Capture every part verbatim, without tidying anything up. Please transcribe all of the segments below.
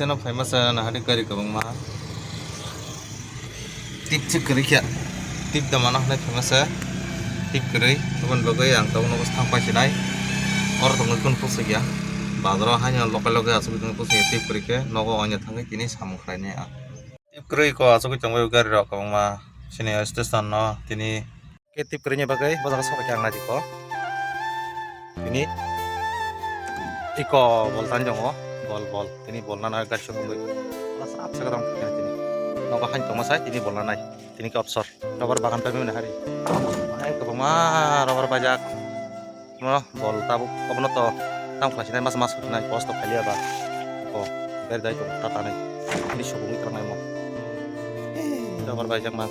Teno phaima se nahari gari kwbangma. Tip se kwrwi khe. Tip da mano hwnwi phaima se. Tip kwrwi. Aboni bagwi ang tabuk nogo thang pai sinai. Oro tongwi kunu pusu ya. Bazaro haino lokai lokai asugwi tongwi pusu ya tip kwrwi khe. Nogo onya thangwi tini samung khlainai ang. Tip kwrwi ko asugwi tongwi gari rok kwbangma. Sini station no tini. Khe tip kwrwini bagwi bo jaga sok khe ang naidi ko. Tini iko bol tani tongo, bol, bol. Tini bol nana gari sok wngwi. Plus up sa gadang tini. Nogo hain tongma sai tini bol nanai. Tini khe opsor. Rubber bagan pai mani hari. Hai kwbangma rubber bajak. No bol tabuk obono to tam khlai sinai mas mas khlai sinai post to khailiya ba. Ko gari dai to ta tanai. Ini sobung tang nai mo. Rubber bajak ma.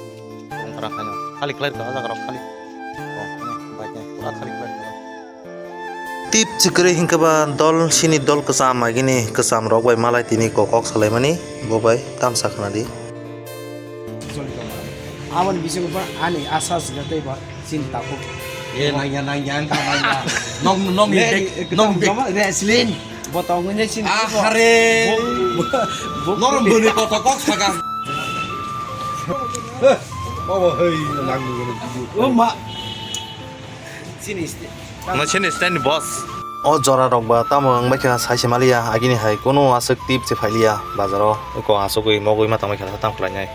Bung khara khaino. Khali khlai ka jaga rok khali. Ko bai ne pura khali khlai. Tip chikri hinkhe ba dol sini dol kwcham agini kwcham rok bai malai tini kokok salaimani bo bai tamsa khna di. Aboni bisingo ba ani asa sida tei ba chini takhuk. E nangya nangya wngkha nangya. Nong nong bek nong bek. Wrestling. Bo tongwi ne chini. Ah hare. Norok bwrwi koto kok sakha. Obo hei nangni gwnang. O ma. Chini stand. No chini stand ni boss. O jora rok ba tamo wng bai kha sai se maliya agini hai kunu aswk tip se phailiya bazaro ko asugwi mogwi ma tangwi kha tam khlainai.